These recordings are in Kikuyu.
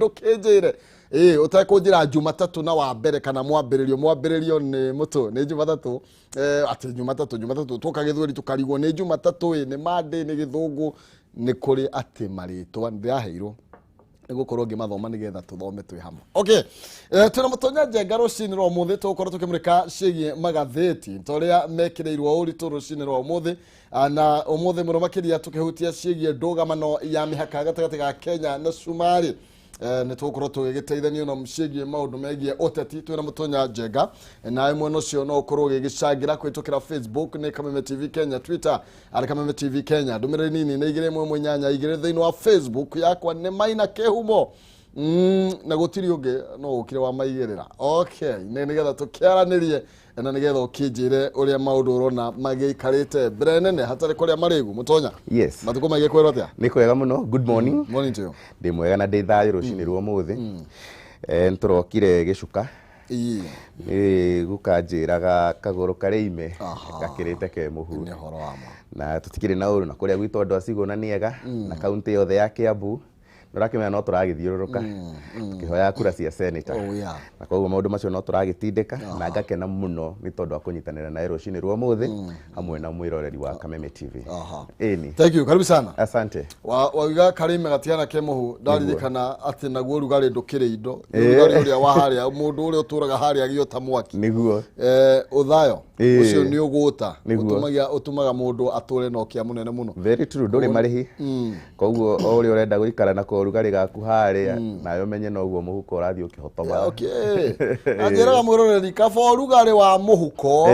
Ndũkĩnjĩre ĩĩ ũtekũnjĩra Jumatatũ na wa mbere kana mwambĩrĩrio mwambĩrĩrio nĩ mũtũ nĩ Jumatatũ, atĩ Jumatatũ Jumatatũ twoka Gĩthweri tũkarigwo nĩ Jumatatũ ĩ nĩ Monday nĩ Gĩthũngũ nĩ kũrĩ atĩ marĩtwa ndĩraheirwo nĩ gũkorwo ngĩmathoma nĩgetha tũthome twĩ hamwe. Okay, twĩna Mũtonya Njenga rũcinĩ rwa ũmũthĩ tũgũkorwo tũkĩmũrĩka ciĩgiĩ magathĩti ta ũrĩa mekĩrĩirwo ũritũ rũcinĩ rwa ũmũthĩ. Na ũmũthĩ mũno makĩria tũkĩhutia ciĩgiĩ ndũgamano ya mĩhaka gatagatĩ ga Kenya na Cumarĩ. Nĩ tũgũkorwo tũgĩgĩteithania na ciĩgiĩ maũndũ megiĩ ũteti twĩna Mũtonya Njenga. Nawe mwena ũcio no ũkorwo ũgĩgĩcangĩra kũhĩtũkĩra Facebook nĩ Kameme TV Kenya, Twitter arĩ Kameme TV Kenya. Ndũmĩrĩri nini nĩ 218 2 thĩinĩ wa Facebook yakwa nĩ Maina Kĩhumo. Na gũtirĩ ũngĩ no ũkire wa maigĩrĩra. Okay, nĩ nĩgetha tũkĩaranĩrie na nĩgetha ũkĩnjĩre ũrĩa maũndũ ũrona magĩikarĩte mbere nene hatarĩ kũrĩa marĩgu. Mũtonya. Yes. Matukũ maingĩ kwĩrwo atĩa? Nĩ kwega mũno. Good morning. Morning to you. Ndĩ mwega na ndĩ thayũ rũcinĩ rwa ũmũthĩ. Nĩ tũrokire gĩcuka. Nĩ guka njĩraga kagũrũ karĩ ime gakĩrĩte ke mũhu. Nĩ ũhoro wa ma. Na tũtikĩrĩ na ũru na kũrĩa gwitũ andũ a Cigũna nĩ ega na kaunti yothe ya Kiambu. Nĩ ũrakĩmenya no tũragĩthiũrũrũka tũkĩhoya kura cia senator. Na koguo maũndũ macio no tũragĩtindĩka na ngakena mũno nĩ tondũ wa kũnyitanĩra nawe rũcinĩ rwa ũmũthĩ hamwe na mwĩroreri wa Kameme TV. Ĩni. Thank you, karibu sana. Asante. Wauga karĩme gatiana ke mũhu, ndaririkana atĩ naguo rugarĩ ndũkĩrĩ indo. Rugarĩ ũrĩa wa harĩa mũndũ ũrĩa ũtũraga harĩa gĩota mwaki. Nĩguo. Ũthayo ũcio nĩ ũgũta ũtũmaga mũndũ atũre na ũkĩa mũnene mũno. Very true, ndũrĩ marĩhi. Koguo o ũrĩa ũrenda gũikara na korugarĩ gaku harĩa nawe ũmenye noguo mũhuko ũrathiĩ ũkĩhotomaga. Okay. Na njĩraga mwĩroreri kaba ũrugarĩ wa mũhuko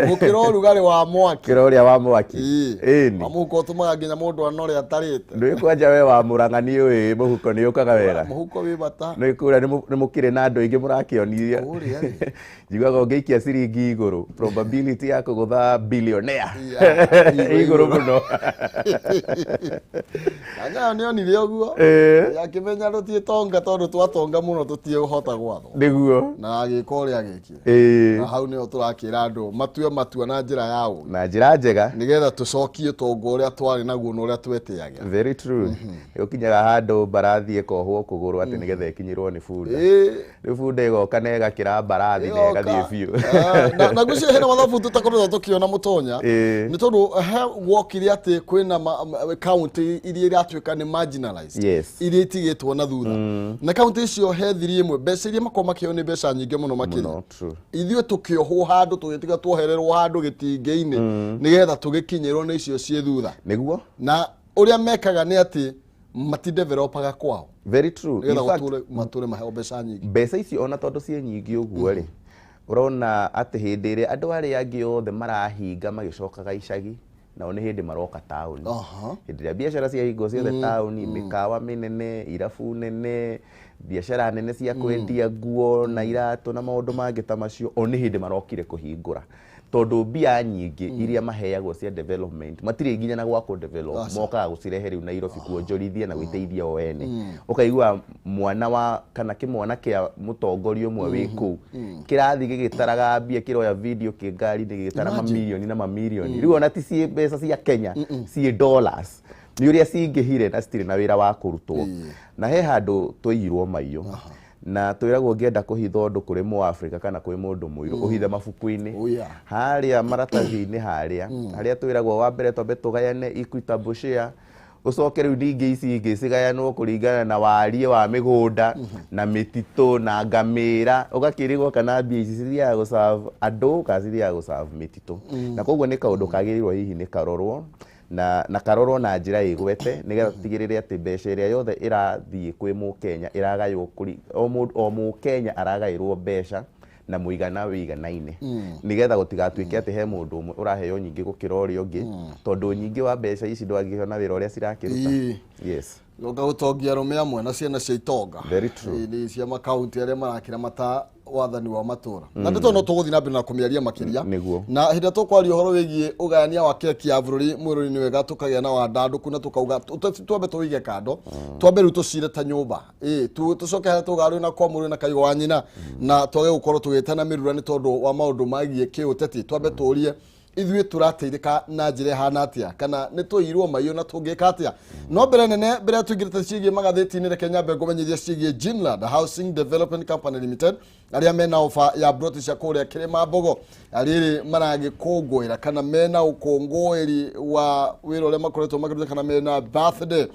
gũkĩra ũrugarĩ wa mwaki. Gũkĩra ũrĩa wa mwaki. Ĩni. Wa mũhuko ũtũmaga nginya mũndũ anore atarĩte. Ndũĩ kwanja we wa Mũrang'a nĩ ũĩ mũhuko nĩ ũkaga wega. Mũhuko wĩ bata. Nĩ kũrĩa nĩ mũkĩrĩ na andũ aingĩ mũrakĩonia. Kũrĩa rĩ. Njiguaga ũngĩikia ciringi igũrũ probability ya kũgũtha billionaire igũrũ mũno. Nyayo nĩ onire ũguo akĩmenya tũtiĩtonga tondũ twatonga mũno tũtiĩhota gwathwo. Nĩguo. Na agĩka ũrĩa agĩkire. Na hau nĩho tũrakĩra andũ matue matua na njĩra ya ũũgĩ. Na njĩra njega. Nĩgetha tũcokie ũtonga ũrĩa twarĩ naguo na ũrĩa twetĩaga. Very true. Nĩ ũkinyaga handũ mbarathi ĩkohwo kũgũrũ atĩ nĩgetha ĩkinyĩrwo nĩ bunda. Rĩu bunda ĩgoka na ĩgakĩra mbarathi na ĩgathiĩ biũ. Na ngwĩciria hena mathabu tũtakoretwo tũkĩona Mũtonya. Nĩ tondũ he wokire atĩ kwĩna kaunti iria iratuĩka nĩ marginalized. Iria itigĩtwo na thutha. Na kaunti icio he thiri ĩmwe mbeca iria makoragwo makĩheo nĩ mbeca nyingĩ mũno makĩria. Ithuĩ tũkĩohwo handũ tũgĩtiga tuohererwo handũ gĩtingĩ-inĩ nĩgetha tũgĩkinyĩrwo nĩ icio ciĩ thutha. Nĩguo. Na ũrĩa mekaga nĩ atĩ matidevelopaga kwao. Very true. Nĩgetha matũre maheo mbeca nyingĩ. Mbeca icio ona tondũ ciĩ nyingĩ ũguo rĩ, ũrona atĩ hĩndĩ ĩrĩa andũ arĩa angĩ othe marahinga magĩcokaga icagi, nao nĩ hĩndĩ maroka taũni. Hĩndĩ ĩrĩa biacara ciahingwo ciothe taũni, mĩkawa mĩnene, irabu nene, biacara nene cia kwendia nguo na iratũ na maũndũ mangĩ ta macio, o nĩ hĩndĩ marokire kũhingũra. Tondũ mbia nyingĩ iria maheagwo cia development matirĩ nginya na gwa kũ develop, mokaga gũcirehe rĩu Nairobi kuonjorithia na gwĩteithia o ene. Ũkaigua mwana wa kana kĩmwana kĩa mũtongoria ũmwe wĩ kũu kĩrathiĩ gĩgĩtaraga mbia, kĩroya video kĩ ngari-inĩ gĩgĩtara mamirioni na mamirioni. Rĩu ona ti ciĩ mbeca cia Kenya, ciĩ dollars. Nĩ ũrĩa cingĩhire na citirĩ na wĩra wa kũrutwo. Na he handũ twaiyirwo maiyo. Na twĩragwo ũngĩenda kũhitha ũndũ kũrĩ mũAfrika kana kwĩ mũndũ mũirũ ũhithe mabuku-inĩ. Harĩa maratathi-inĩ harĩa harĩa twĩragwo wa mbere twambe tũgayane equitable share, ũcoke rĩu ningĩ ici ingĩ cigayanwo kũringana na wariĩ wa mĩgũnda na mĩtitũ na ngamĩra, ũgakĩrigwo kana mbia ici cithiaga gũ-serve andũ kana cithiaga gũ-serve mĩtitũ. Na koguo nĩ kaũndũ kagĩrĩirwo hihi nĩ karorwo na karorwo na njĩra ĩgwete nĩgetha tũtigĩrĩre atĩ mbeca ĩrĩa yothe ĩrathiĩ kwĩ mũkenya ĩragaywo kũri o mũkenya aragaĩrwo mbeca na mũigana wĩiganaine nĩgetha gũtigatuĩke atĩ he mũndũ ũmwe ũraheo nyingĩ gũkĩra ũrĩa ũngĩ tondũ nyingĩ wa mbeca ici ndwangĩona wĩra ũrĩa cirakĩruta. Yes. Yoka gũtongia arũme amwe na ciana cia itonga. Very true. Nĩ cia makaunti arĩa marakĩra mata wathani wa matũra. Na ndeto no tũgũthiĩ na mbere na kũmĩaria makĩria. Nĩguo. Na hĩndĩ ĩrĩa tũkwaria ũhoro wĩgiĩ ũgayania wa keki ya bũrũri mwĩrĩ nĩ wega tũkagĩa na wandandũku na tũkauga twambe tũwĩige kando, twambe rĩu tũcire ta nyũmba. Tũcoke harĩa tũgarũe na kwa mũrũ na kaigũ wa nyina na twage gũkorwo tũgĩtana mĩrura nĩ tondũ wa maũndũ megiĩ kĩũteti. Twambe tũrie Ithuĩ tũrateithĩka na njĩra ĩhana atĩa kana nĩ tũirwo maiyũ na tũngĩka atĩa? No mbere nene, mbere tũingĩrĩte ciĩgiĩ magathĩti-inĩ, reke nyambe ngũmenyithia ciĩgiĩ Jinland Housing Development Company Limited, arĩa mena ofa ya broti cia kũrĩa Kĩrĩma Mbogo, rĩrĩ maragĩkũngũĩra kana mena ũkũngũĩri wa wĩra ũrĩa makoretwo makĩruta kana mena birthday.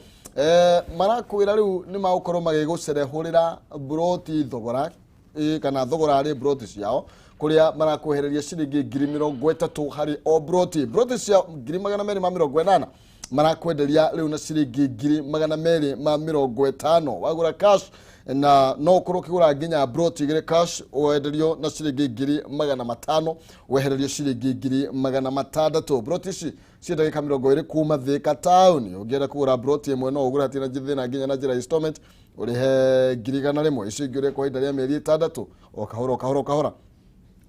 Marakwĩra rĩu nĩ magũkorwo magĩgũcerehũrĩra broti thogora kana thogora harĩ broti ciao, kũrĩa marakwehereria ciringi 30,000 harĩ o broti. Broti cia 280,000 marakwenderia rĩu na ciringi 250,000 wagũra cash, na no ũkorwo ũkĩgũra nginya broti igĩrĩ cash, wenderio na ciringi 500,000, wehererio ciringi 600,000. Broti ici ciĩ ndagĩka 20 kuma Thika town. Ũngĩenda kũgũra broti ĩmwe no ũgũre hatirĩ na thĩna, nginya na njĩra installment, ũrĩhe 100,000, icio ingĩ ũrĩhe kwa ihinda rĩa mĩeri 6, o kahora o kahora o kahora.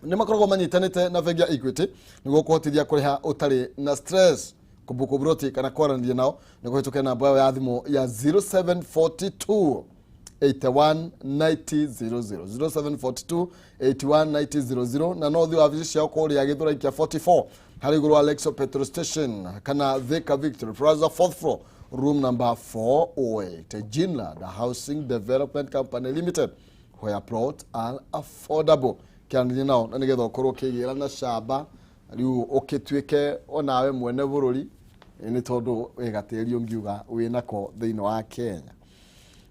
Nĩ makoragwo manyitanĩte na bengi ya Equity nĩguo kũhotithia kũrĩha ũtarĩ na stress. Kũbuku broti kana kwaranĩria nao nĩ kũhĩtũkĩra namba yao ya thimũ ya 0742 81 90 00, 0742 81 90 00, na no ũthiĩ wabici ciao kũrĩa Gĩthũrai kĩa 44 harĩ igũrũ wa Lexo petrol station kana Thika Victory Plaza, fourth floor, room number 408. Jinland Housing Development Company Limited, where plot are affordable. Kĩaranĩria nao na nĩgetha ũkorwo ũkĩgĩra na camba rĩu ũkĩtuĩke onawe mwene bũrũri, nĩ tondũ wĩ gatĩri ũngiuga wĩnako thĩinĩ wa Kenya.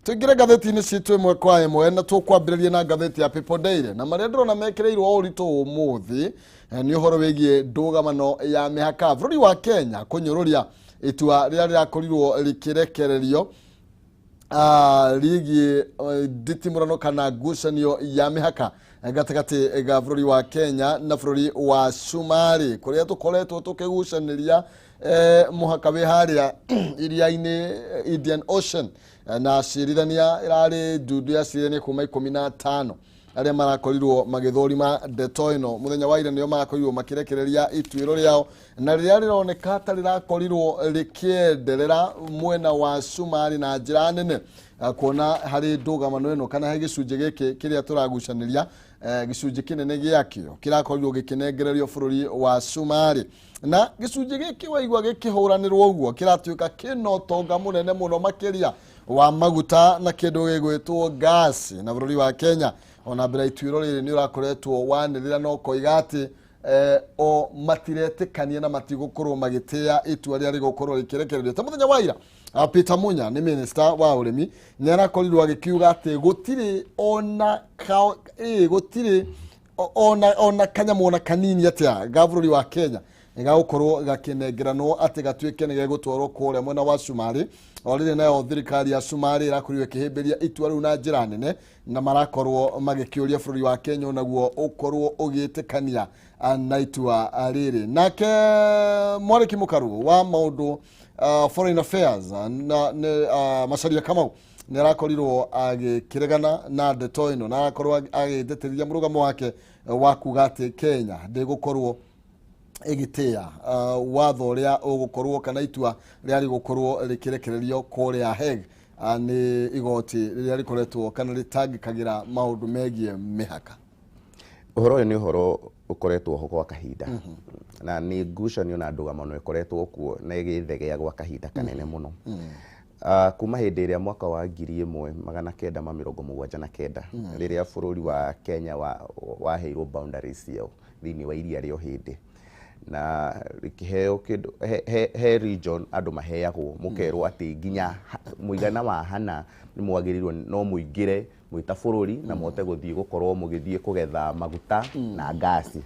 Tũingĩre ngathĩti-inĩ citũ ĩmwe kwa ĩmwe, na tũkwambĩrĩria na ngathĩti ya People Daily, na marĩa ndĩrona mekĩrĩirwo ũritũ ũmũthĩ nĩ ũhoro wĩgiĩ ndũgamano ya mĩhaka, bũrũri wa Kenya kũnyũrũria itua rĩrĩa rĩrakorirwo rĩkĩrekererio rĩgiĩ nditimũrano kana ngucanio ya mĩhaka gatagatĩ ga bũrũri wa Kenya na bũrũri wa Cumarĩ, kũrĩa tũkoretwo tũkĩgucanĩria mũhaka wĩ harĩa iria-inĩ, Indian Ocean, na cirithania ĩrarĩ ndundu ya cirithania kuma 15 arĩa marakorirwo magĩthũrima ndeto ĩno mũthenya wa ira, nĩo marakorirwo makĩrekereria ituĩro rĩao, na rĩrĩa rĩroneka ta rĩrakorirwo rĩkĩenderera mwena wa Cumarĩ na njĩra nene, kuona harĩ ndũgamano ĩno kana harĩ gĩcunjĩ gĩkĩ kĩrĩa tũragucanĩria, gĩcunjĩ kĩnene gĩakĩo kĩrakorirwo gĩkĩnengererio bũrũri wa Cumarĩ, na gĩcunjĩ gĩkĩ waigua gĩkĩhũranĩrwo ũguo kĩratuĩka kĩna ũtonga mũnene mũno makĩria wa maguta na kĩndũ gĩgwĩtwo gasi. Na bũrũri wa Kenya ona mbere ituĩro rĩrĩ nĩ ũrakoretwo wanĩrĩra na ũkoiga atĩ o matiretĩkania na matigũkorwo magĩtĩa itua rĩrĩa rĩgũkorwo rĩkĩrekererio. Ta mũthenya wa ira, Peter Munya nĩ minister wa ũrĩmi, nĩ arakorirwo agĩkiuga atĩ gũtirĩ ona gũtirĩ ona kanyamũ ona kanini atĩa ga bũrũri wa Kenya gagũkorwo gakĩnengeranwo atĩ gatuĩke nĩ gegũtwarwo kũrĩa mwena wa Cumarĩ. O rĩrĩ nayo thirikari ya Cumarĩ ĩrakorirwo ĩkĩhĩmbĩria itua rĩu na njĩra nene, na marakorwo magĩkĩũria bũrũri wa Kenya onaguo ũkorwo ũgĩtĩkania na itua rĩrĩ. Nake Mwarĩki Mũkaru wa maũndũ foreign affairs na Macharia Kamau nĩ arakorirwo agĩkĩregana na ndeto ĩno, na arakorwo agĩtĩtĩrithia mũrũgamo wake wa kuga atĩ Kenya ndĩgũkorwo ĩgĩtĩa watho ũrĩa ũgũkorwo kana itua rĩrĩa rĩgũkorwo rĩkĩrekererio kũrĩa Hague nĩ igoti rĩrĩa rĩkoretwo kana rĩtangĩkagĩra maũndũ megiĩ mĩhaka. Ũhoro ũyũ nĩ ũhoro ũkoretwo ho gwa kahinda, na nĩ ngucanio na ndũgamano ĩkoretwo kuo na ĩgĩthegea gwa kahinda kanene mũno, kuma hĩndĩ ĩrĩa mwaka wa 1979 rĩrĩa bũrũri wa Kenya waheirwo boundaries ciao thĩinĩ wa iria rĩa Ũhĩndĩ, na rĩkĩheo kĩndũ he region andũ maheagwo, mũkerwo atĩ nginya mũigana wa hana nĩ mwagĩrĩirwo no mũingĩre mwĩta bũrũri na mũhote gũthiĩ gũkorwo mũgĩthiĩ kũgetha maguta na ngasi.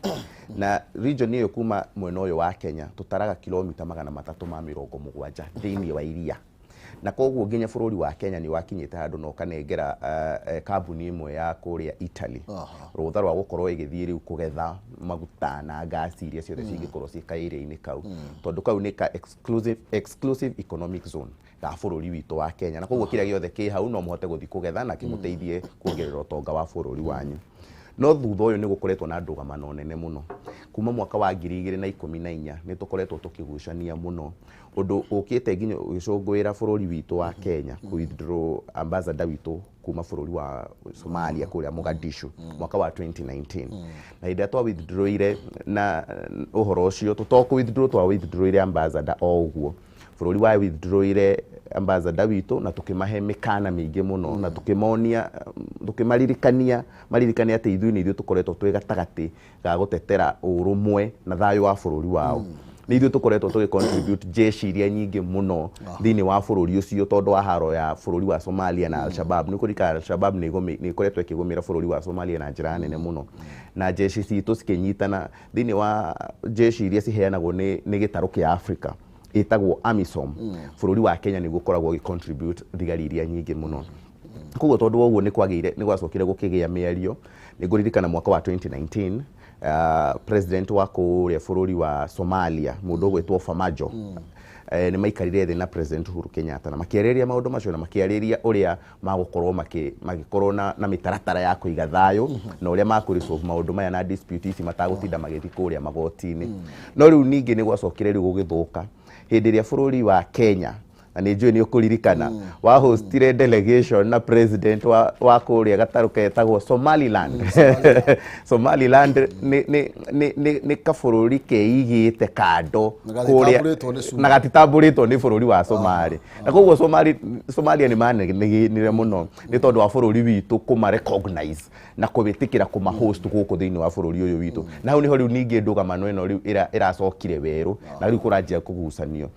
Na region ĩyo kuma mwena ũyũ wa Kenya tũtaraga kilomita 370 thĩinĩ wa iria, na koguo nginya bũrũri wa Kenya nĩ wakinyĩte handũ na ũkanengera kambuni ĩmwe ya kũrĩa Italy rũtha rwa gũkorwo ĩgĩthiĩ rĩu kũgetha maguta na ngasi iria ciothe cingĩkorwo ciĩ kaĩrĩa-inĩ kau, tondũ kau nĩ ka exclusive economic zone ga bũrũri witũ wa Kenya, na koguo kĩrĩa gĩothe kĩ hau no mũhote gũthiĩ kũgetha na kĩmũteithie kuongerera ũtonga wa bũrũri wanyu. No thutha ũyũ nĩ gũkoretwo na ndũgamano nene mũno kuma mwaka wa 2014. Nĩ tũkoretwo tũkĩgucania mũno, ũndũ ũkĩte nginya ũgĩcũngũĩra bũrũri witũ wa Kenya kũ withdraw ambassador witũ kuma bũrũri wa Somalia kũrĩa Mogadishu mwaka wa 2019. Na hĩndĩ ĩrĩa twa withdrawire na ũhoro ũcio, tũto kũ withdraw, twa withdrawire ambassador o ũguo, bũrũri wa withdrawire ambassador witũ na tũkĩmahe mĩkana mĩingĩ mũno na tũkĩmonia, tũkĩmaririkania maririkane atĩ ithuĩ nĩ ithuĩ tũkoretwo twĩ gatagatĩ ga gũtetera ũrũmwe na thayũ wa bũrũri wao. Nĩ ithuĩ tũkoretwo tũgĩ contribute jeshi iria nyingĩ mũno thĩinĩ wa bũrũri ũcio, tondũ wa haro ya bũrũri wa Somalia na Al-Shabaab. Nĩ kũririkana Al-Shabaab nĩ ĩkoretwo ĩkĩgũmĩra bũrũri wa Somalia na njĩra nene mũno, na jeshi citũ cikĩnyitana thĩinĩ wa jeshi iria ciheanagwo nĩ gĩtarũ kĩa Africa ĩtagwo AMISOM. Bũrũri wa Kenya nĩguo ũkoragwo ũgĩ contribute thigari iria nyingĩ mũno. Koguo tondũ wa ũguo nĩ kwagĩire, nĩ gwacokire gũkĩgĩa mĩario. Nĩ ngũririkana mwaka wa 2019, president wa kũrĩa bũrũri wa Somalia, mũndũ ũgwĩtwo Farmajo, nĩ maikarire thĩ na President Uhuru Kenyatta na makĩarĩrĩria maũndũ macio, na makĩarĩrĩria ũrĩa magũkorwo magĩkorwo na mĩtaratara ya kũiga thayũ na ũrĩa makũ resolve maũndũ maya na dispute ici matagũtinda magĩthiĩ kũrĩa magoti-inĩ. No rĩu ningĩ nĩ gwacokire rĩu gũgĩthũka hĩndĩ ĩrĩa bũrũri wa Kenya, na nĩ njũĩ nĩ ũkũririkana, wa hostire delegation na president wa kũrĩa gatarũ ketagwo Somaliland. Somaliland nĩ kabũrũri keigĩte kando Na gatitambũrĩtwo nĩ Somalia. Na gatitambũrĩtwo nĩ bũrũri wa Somalia, na koguo Somalia nĩ manegenire mũno nĩ tondũ wa bũrũri witũ kũma recognize na kũwĩtĩkĩra kũma host gũkũ thĩinĩ wa bũrũri ũyũ witũ. Na hau nĩho rĩu ningĩ ndũgamano ĩno rĩu ĩracokire werũ na rĩu kũranjia kũgucanio.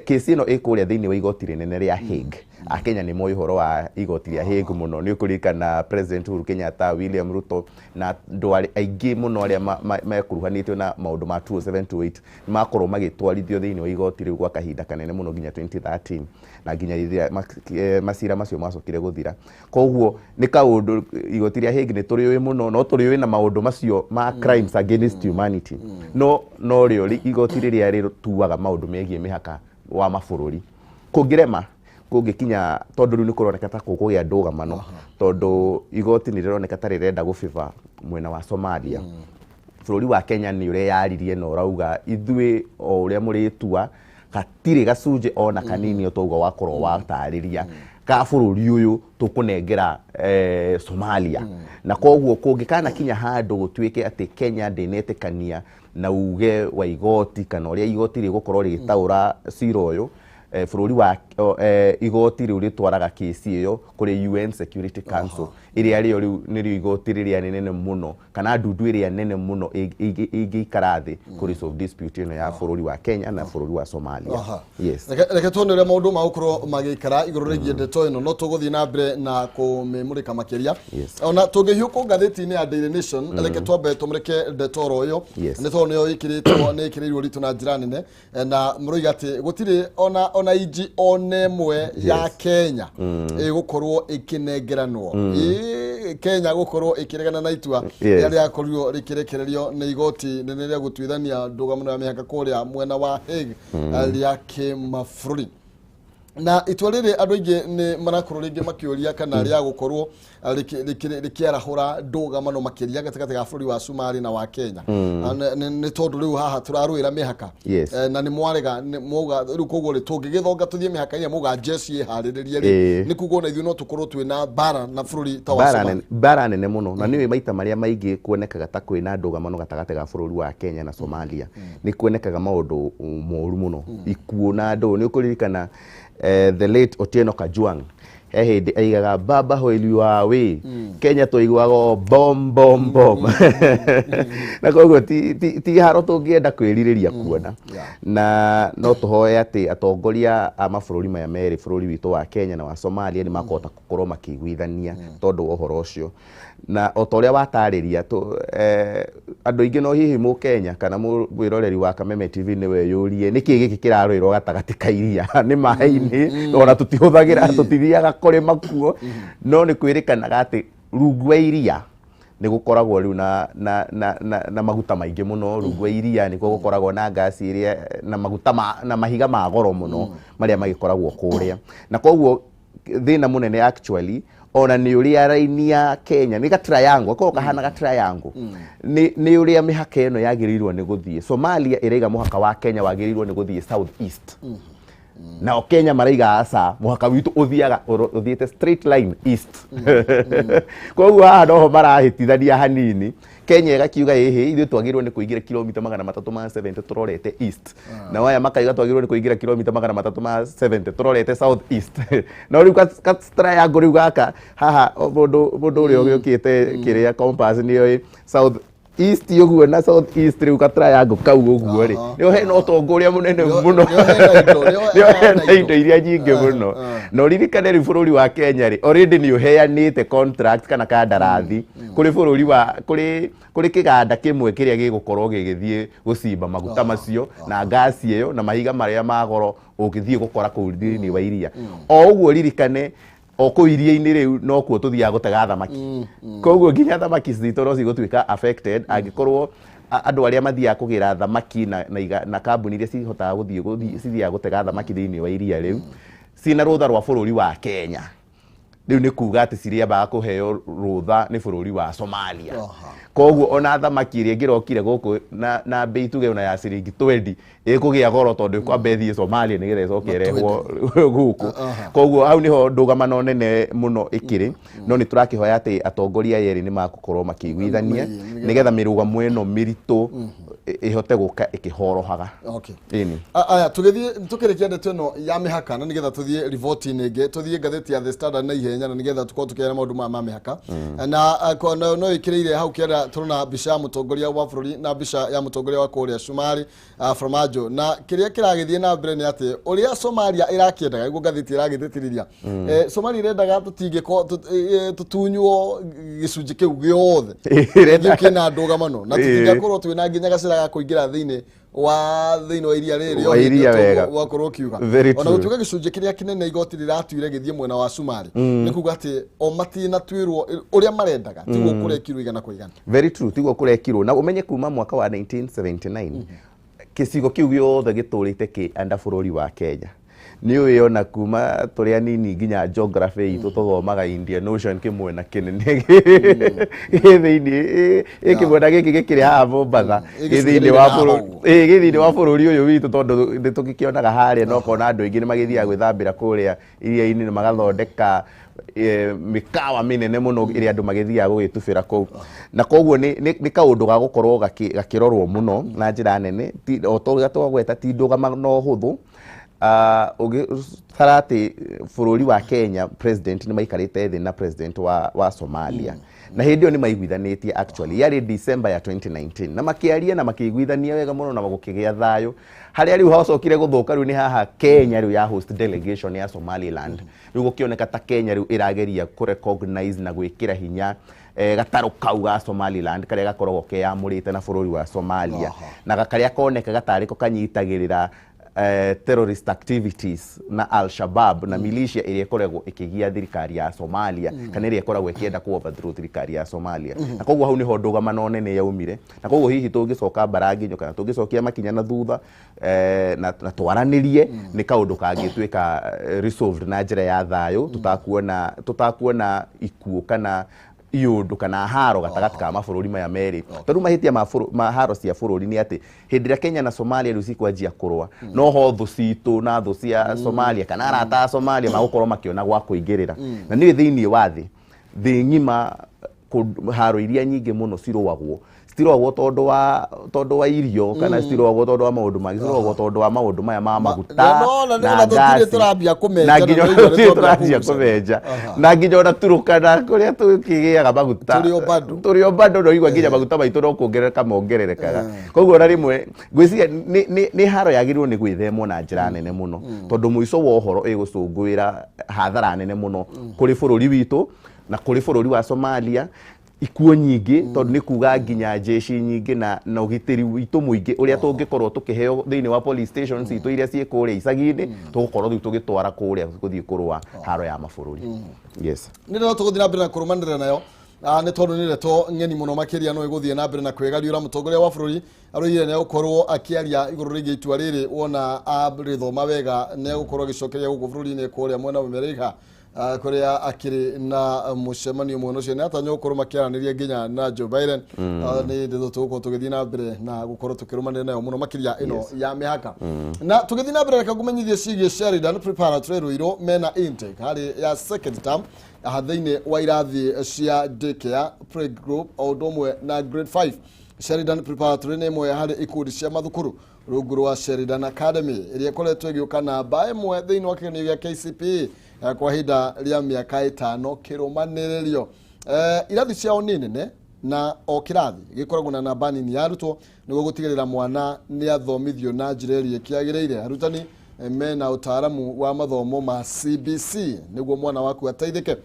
Kesi ĩno ĩ kũrĩa thĩinĩ wa igoti rĩnene rĩa Hague. Akenya nĩ moĩ ũhoro wa igoti rĩa Hague mũno. Nĩ ũkũririkana President Uhuru Kenyatta, William Ruto na andũ aingĩ mũno arĩa mekuruhanĩtio na maũndũ ma 2007-28 nĩ makorwo magĩtwarithio thĩinĩ wa igoti rĩu gwa kahinda kanene mũno nginya 2013 na nginya rĩrĩa macira macio macokire gũthira. Koguo nĩ kaũndũ igoti rĩa Hague nĩ tũrĩũĩ mũno, no tũrĩũĩ na maũndũ macio ma crimes against humanity, no rĩo igoti rĩrĩa rĩtuaga maũndũ megiĩ mĩhaka wa mabũrũri. Kũngĩrema kũngĩkinya, tondũ rĩu nĩ kũroneka ta kũkũgĩa ndũgamano, tondũ igoti nĩ rĩroneka ta rĩrenda gũbĩba mwena wa Somalia, bũrũri wa Kenya nĩ ũreyaririe na ũrauga ithuĩ o ũrĩa mũrĩtua gatirĩ gacunjĩ ona kanini o toguo wakorwo watarĩria ka bũrũri ũyũ tũkũnengera Somalia. Na koguo kũngĩkana kinya handũ gũtuĩke atĩ Kenya ndĩnetĩkania na uge wa igoti kana ũrĩa igoti rĩgũkorwo rĩgĩtaũra cira ũyũ, bũrũri wa igoti rĩu rĩtwaraga kesi ĩyo kũrĩ UN Security Council, ĩrĩa rĩo rĩu nĩrĩo igoti rĩrĩa rĩnene mũno kana ndundu ĩrĩa nene mũno ĩngĩikara thĩ kũ resolve dispute ĩno ya bũrũri wa Kenya na bũrũri wa Somalia. Yes. Reke tuone ũrĩa maũndũ magũkorwo magĩikara igũrũ rĩgiĩ ndeto ĩno, no tũgũthiĩ na mbere na kũmĩmũrĩka makĩria. Ona tũngĩhiũkwo ngathĩti-inĩ ya Daily Nation, reke twambe tũmũrĩke ndeto oro ĩyo nĩ tondũ nĩyo ĩkĩrĩtwo, nĩ ĩkĩrĩirwo ũritũ na njĩra nene. Na mũroiga atĩ gũtirĩ ona inji ona ĩmwe ya Kenya ĩgũkorwo ĩkĩnengeranwo. Kenya gũkorwo ĩkĩregana na itua rĩrĩa rĩakorirwo rĩkĩrekererio nĩ igoti nene rĩa gũtuithania ndũgamano ya mĩhaka kũrĩa mwena wa Hague rĩa kĩmabũrũri. Na itua rĩrĩ andũ aingĩ nĩ marakorwo rĩngĩ makĩũria kana rĩa gũkorwo rĩkĩarahũra ndũgamano makĩria gatagatĩ ga bũrũri wa Somalia na wa Kenya. Nĩ tondũ rĩu haha tũrarũĩra mĩhaka. Na nĩ mwarega mwauga rĩu, koguo rĩ tũngĩgĩthonga tũthiĩ mĩhaka-inĩ, mauga jeshi ĩharĩrĩrie rĩ, nĩ kuga ona ithuĩ no tũkorwo twĩna mbara na bũrũri ta wa Mbara Somalia. Mbara nene mũno. Na nĩũĩ maita marĩa maingĩ kuonekaga ta kwĩna ndũgamano gatagatĩ ga bũrũri wa Kenya na Somalia, nĩ kuonekaga maũndũ moru mũno, ikuũ na andũ. Nĩ ũkũririkana the late Otieno Kajwang' he hĩndĩ aigaga, "Baba, while you are away," Kenya twaiguaga o bom bom bom. Na koguo ti haro tũngĩenda kwĩrirĩria kuona. Na no tũhoe atĩ atongoria a mabũrũri maya merĩ, bũrũri witũ wa Kenya na wa Somalia, nĩ makũhota gũkorwo makĩiguithania tondũ wa ũhoro ũcio. Na o ta ũrĩa watarĩria, andũ aingĩ no hihi mũkenya kana mwĩroreri wa Kameme TV nĩ weyũrie nĩkĩ gĩkĩ kĩrarũĩrwo gatagatĩ ka iria, nĩ maĩ-inĩ ona tũtihũthagĩra, tũtithiaga kũrĩma kuo. No nĩ kwĩrĩkanaga atĩ rungu wa iria nĩ gũkoragwo rĩu na maguta maingĩ mũno. Rungu wa iria nĩkuo gũkoragwo na ngasi ĩrĩa na maguta na mahiga ma goro mũno marĩa magĩkoragwo kũrĩa. Na koguo thĩna mũnene actually Ona nĩ ũrĩa raini ya Kenya nĩ ga triangle akorwo kahana ga triangle, nĩ ũrĩa mĩhaka ĩno yagĩrĩirwo nĩ gũthiĩ. Somalia ĩraiga mũhaka wa Kenya wagĩrĩirwo nĩ gũthiĩ south east, nao Kenya maraiga aca, mũhaka witũ ũthiaga ũthiĩte straight line east. Koguo haha noho marahĩtithania hanini. Kenya ĩgakiuga ĩhĩ, ithuĩ twagĩrĩirwo nĩ kũingĩra kilomita 370 tũrorete east, nao aya makaiga twagĩrĩirwo nĩ kũingĩra kilomita 370 tũrorete south east. No rĩu ka triangle rĩu gaka haha, o mũndũ ũrĩa ũgĩũkĩte kĩrĩa compass nĩoĩ south east ũguo na south east, rĩu ka triangle kau ũguo rĩ, nĩho hena ũtonga ũrĩa mũnene mũno, nĩho hena indo, nĩho nĩho hena hena indo iria nyingĩ mũno. Na ũririkane rĩu bũrũri wa Kenya rĩ, already nĩ ũheanĩte contract kana kandarathi kũrĩ bũrũri wa kũrĩ kĩganda kĩmwe kĩrĩa gĩgũkorwo gĩgĩthiĩ gũcimba maguta macio na ngasi ĩyo na mahiga marĩa ma goro ũngĩthiĩ gũkora kũu thĩinĩ wa iria. O ũguo ririkane o kũu iria-inĩ rĩu nokuo tũthiaga gũtega thamaki, koguo nginya thamaki citũ no cigũtuĩka affected angĩkorwo andũ arĩa mathiaga kũgĩra thamaki na kambuni iria cihotaga gũthiĩ cithiaga gũtega thamaki thĩinĩ wa iria rĩu ciĩna rũtha rwa bũrũri wa Kenya. Rĩu nĩ kuga atĩ cirĩambaga kũheo rũtha nĩ bũrũri wa Somalia. Koguo ona thamaki ĩrĩa ĩngĩrokire gũkũ na mbei tuge ona ya ciringi 20 ĩkũgĩa goro tondũ ĩkwamba ĩthiĩ Somalia nĩgetha ĩcoke ĩrehwo gũkũ. Koguo hau nĩho ndũgamano nene mũno ĩkĩrĩ, no nĩ tũrakĩhoya atĩ atongoria aya erĩ nĩ makũkorwo makĩiguithania nĩgetha mĩrũgamo ĩno mĩritũ ĩhote gũka ĩkĩhorohaga. Ĩni. Aya, tũgĩthiĩ tũkĩrĩkia ndeto ĩno ya mĩhaka na nĩgetha tũthiĩ riboti-inĩ ĩngĩ, tũthiĩ ngathĩti ya The Standard na ihenya na nĩgetha tũkorwo tũkĩaria maũndũ maya ma mĩhaka na no ĩkĩrĩire hau kĩanda tũrona mbica ya mũtongoria wa bũrũri na mbica ya mũtongoria wa kũrĩa Cumarĩ, Farmajo, na kĩrĩa kĩragĩthiĩ na mbere nĩ atĩ ũrĩa Somalia ĩrakĩendaga nĩguo ngathĩti ĩragĩtĩtĩrithia. Somalia ĩrendaga tũtingĩko tũtunywo gĩcunjĩ kĩu gĩothe Ĩrenda- kĩu kĩna ndũgamano na tũtingĩkorwo twĩna nginya gacĩra ga kũingĩra thĩinĩ wa iria rĩrĩ Wa o hĩndĩ iria ĩyo wega. wakorwo ũkiuga Very ona true. gũtuĩka gĩcunjĩ kĩrĩa kĩnene igoti rĩratuire gĩthiĩ mwena wa Cumarĩ, nĩ kuga atĩ o matinatuĩrwo ũrĩa marendaga, tiguo kũrekirwo igana kwa igana. Very true, tiguo kũrekirwo. Na ũmenye kuma mwaka wa 1979 gĩcigo kĩu gĩothe gĩtũrĩte kĩ under bũrũri wa Kenya. Nĩ ũĩ ona kuma tũrĩ anini nginya geography itũ tũthomaga Indian Ocean kĩmwena kĩnene gĩ thĩinĩ ĩ kĩmwena gĩkĩ gĩkĩrĩ haha Mombatha, gĩ thĩinĩ wa haha bũrũri ũguo. Ĩ gĩ thĩinĩ wa bũrũri ũyũ witũ, tondũ nĩ tũgĩkĩonaga harĩa na ũkona andũ aingĩ nĩ magĩthiaga gwĩthambĩra kũrĩa iria-inĩ na magathondeka mĩkawa mĩnene mũno ĩrĩa andũ magĩthiaga gũgĩtubĩra kũu. Na koguo nĩ kaũndũ ga gũkorwo gakĩrorwo mũno na njĩra nene. O ta ũrĩa twagweta, ti ndũgamano hũthũ. Ũgĩtara atĩ bũrũri wa Kenya president nĩ maikarĩte thĩ na president wa Somalia, na hĩndĩ ĩyo nĩ maiguithanĩtie, actually yarĩ December ya 2019, na makĩaria na makĩiguithania wega mũno na gũkĩgĩa thayũ. Harĩa rĩu hacokire gũthũka rĩu nĩ haha Kenya rĩu ya host delegation ya Somaliland. Rĩu gũkĩoneka ta Kenya rĩu ĩrageria kũ recognize na gwĩkĩra hinya gatarũ kau ga Somaliland karĩa gakoragwo keyamũrĩte na bũrũri wa Somalia na karĩa konekaga tarĩ ko kanyitagĩrĩra terrorist activities na Al-Shabaab na militia ĩrĩa ĩkoragwo ĩkĩgia thirikari ya Somalia kana ĩrĩa ĩkoragwo ĩkĩenda ku overthrow thirikari ya Somalia. Na koguo hau nĩho ndũgamano nene yaumire. Na koguo hihi tũngĩcoka mbaranginyo kana tũngĩcokia makinya na thutha na twaranĩrie, nĩ kaũndũ kangĩtuĩka resolved na njĩra ya thayũ, tũtakuona ikuũ kana iũndũ kana haro gatagatĩ ka mabũrũri maya merĩ, tondũ mahĩtia ma haro cia bũrũri nĩ atĩ hĩndĩ ĩrĩa Kenya na Somalia rĩu cikwanjia kũrũa, no ho thũ citũ na thũ cia Somalia kana arata a Somalia magũkorwo makĩona gwa kũingĩrĩra. Na nĩ thĩinĩ wa thĩ ng'ima, haro iria nyingĩ mũno cirũagwo citirũagwo tondũ wa irio kana citirũagwo tondũ wa maũndũ mangĩ, cirũagwo tondũ wa maũndũ maya ma maguta no, na na na tũtirĩ ngasi. tũrambia kũmenja Na na nginya no irio nĩ tũtirĩ twambia tũranjia kũgucia. kũmenja, na nginya ona Turukana kũrĩa tũkĩgĩaga maguta Tũrĩ o bado. Tũrĩ o bado no igua nginya maguta maitũ no kuongerereka mongererekaga. Koguo ona rĩmwe ngwĩciria nĩ haro yagĩrĩirwo nĩ gwĩthemwo na njĩra nene mũno, tondũ mũico wa ũhoro ĩgũcũngũĩra hathara nene mũno kũrĩ bũrũri witũ na kũrĩ bũrũri wa Somalia, ikuũ nyingĩ, tondũ nĩ kuga nginya jeshi nyingĩ na ũgitĩri witũ mũingĩ ũrĩa tũngĩkorwo tũkĩheo thĩinĩ wa police stations citũ iria ciĩ kũrĩa icagi-inĩ, tũgũkorwo rĩu tũgĩtwara kũrĩa gũthiĩ kũrũa haro ya mabũrũri. Yes. Nĩ ndeto tũgũthiĩ na mbere na kũrũmanĩrĩra nayo. Nĩ tondũ nĩ ndeto ng'eni mũno makĩria no ĩgũthiĩ na mbere na kwĩgariũra. Mũtongoria wa bũrũri aroigire nĩ egũkorwo akĩaria igũrũ rĩgiĩ itua rĩrĩ wona arĩthoma wega, nĩ egũkorwo agĩcokeria gũkũ bũrũri-inĩ kũrĩa mwena wa Amerika. Kuria akiri na mucemanio mwena ucio nĩ atanywo gũkorwo makĩaranĩria nginya na Joe Biden. Nĩ ndeto tũgũkorwo tũgĩthiĩ na mbere na gũkorwo tũkĩrũmanĩra nayo mũno makĩria ĩno ya mĩhaka. Na tũgĩthiĩ na mbere, reke ngũmenyithie ciĩgiĩ Sheridan Preparatory Ruiru. Mena intake harĩ ya second term thĩinĩ wa irathi cia daycare, playgroup o ũndũ ũmwe na grade 5. Sheridan Preparatory nĩ ĩmwe harĩ ikundi cia mathukuru rungu rwa Sheridan Academy ĩrĩa ĩkoretwo ĩgĩũka namba ĩmwe thĩinĩ wa kĩgeranio gĩa KCPE kwa ihinda rĩa mĩaka 5 kĩrũmanĩrĩrio. Irathi ciao nĩ nene na o kĩrathi gĩkoragwo na namba nini ya arutwo nĩguo gũtigĩrĩra mwana nĩ athomithio na njĩra ĩrĩa ĩkĩagĩrĩire. Arutani mena ũtaaramu wa mathomo ma CBC nĩguo mwana waku ateithĩke.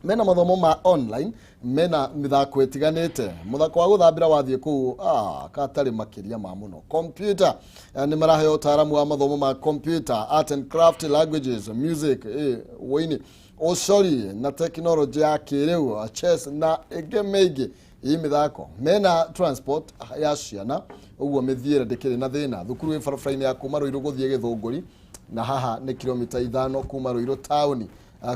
Mena mathomo ma online, mena mĩthako ĩtiganĩte, mũthako wa gũthambĩra wathiĩ kũu katarĩ makĩria ma mũno. Computer, nĩ maraheo ũtaaramu wa mathomo ma computer, art and craft, languages, music, wũini, ũcori na tekinoronjĩ ya kĩrĩu, chess na ĩngĩ mĩingĩ ĩ mĩthako. Mena transport ya ciana, ũguo mĩthiĩre ndĩkĩrĩ na thĩna. Thukuru ĩ barabara-inĩ ya kuma Ruiru gũthiĩ Gĩthũngũri, na haha nĩ kilomita 5 kuma Ruiru taũni,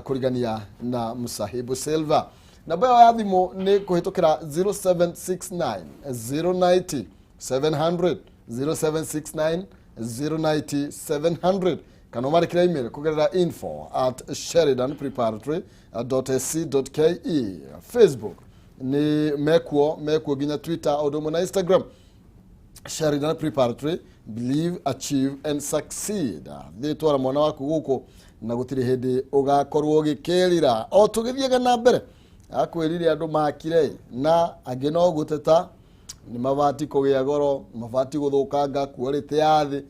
kũrigania na Msahibu Silver. Namba yao ya thimũ nĩ kũhĩtũkĩra 0769 090 700, 0769 090 700, kana ũmandĩkĩre email kũgerera info@sheridanpreparatory.ac.ke. Facebook nĩ mekuo nginya Twitter o ũndũ ũmwe na Instagram. Sheridan Preparatory, believe, achieve and succeed. Thiĩ twara mwana waku gũkũ na gũtirĩ hĩndĩ ũgakorwo ũgĩkĩrira. O tũgĩthiaga na mbere, akwĩrire andũ makire na angĩ no gũteta nĩ mabati kũgĩa goro, mabati gũthũkanga, quality ya thĩ.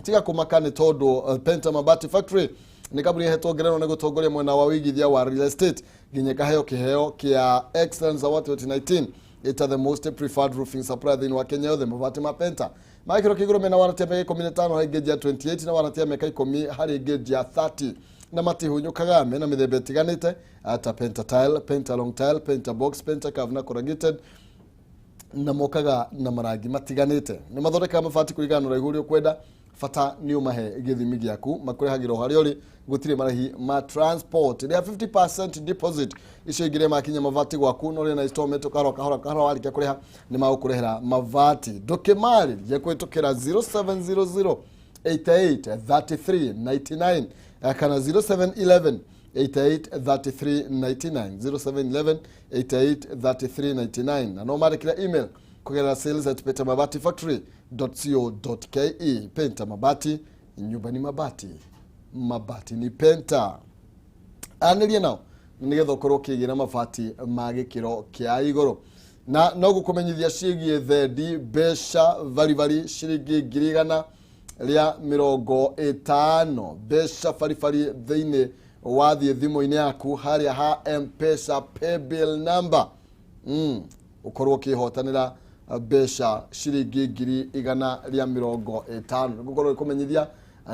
Tiga kũmaka nĩ tondũ Penta Mabati Factory nĩ kambuni ĩhetwo ngerenwa nĩ gũtongoria mwena wa ũigithia wa real estate, nginya ĩkaheo kĩheo kĩa Excellence Award 2019 ĩta the most preferred roofing supplier thĩinĩ wa Kenya yothe. Mabati ma Penta ma gĩkĩro kĩa igũrũ mena warranty ya mĩaka 15 harĩ ngĩnji ya 28 na warranty ya mĩaka 10 harĩ ngĩnji ya 30, na matihunyũkaga. Mena mĩthemba ĩtiganĩte ta Penta tile, Penta long tile, Penta box, Penta curve na corrugated, na mokaga na marangi matiganĩte. Nĩ mathondekaga mabati kũringana na ũraihu ũrĩa ũkwenda, bata nĩ ũmahe gĩthimi gĩaku. Makũrehagĩra o harĩa ũrĩ, gũtirĩ marĩhi ma transport. Rĩa 50% deposit, icio ingĩ rĩa makinya mabati gwaku no rĩ na installment kahora kahora kahora. Warĩkia kũrĩha nĩ magũkũrehera mabati. Ndũkĩmarĩrie kũhĩtũkĩra 0700 88 33 99 kana 0711 88 33 99, 0711 88 33 99, na no mandĩkĩre email kũgerera sales@pentamabatifactory.co.ke. Penta Mabati, nyumba ni mabati, mabati ni Penta. Anĩrie nao nĩgetha ũkorwo ũkĩgĩra mabati ma gĩkĩro kĩa igũrũ. Na no gũkũmenyithia ciĩgiĩ thendi mbeca baribari ciringi 150,000, mbeca baribari thĩinĩ wathiĩ thimũ-inĩ yaku harĩa ha M-Pesa paybill number, ũkorwo ũkĩhotanĩra mbeca ciringi 150,000. Nĩgũkorwo ĩkũmenyithia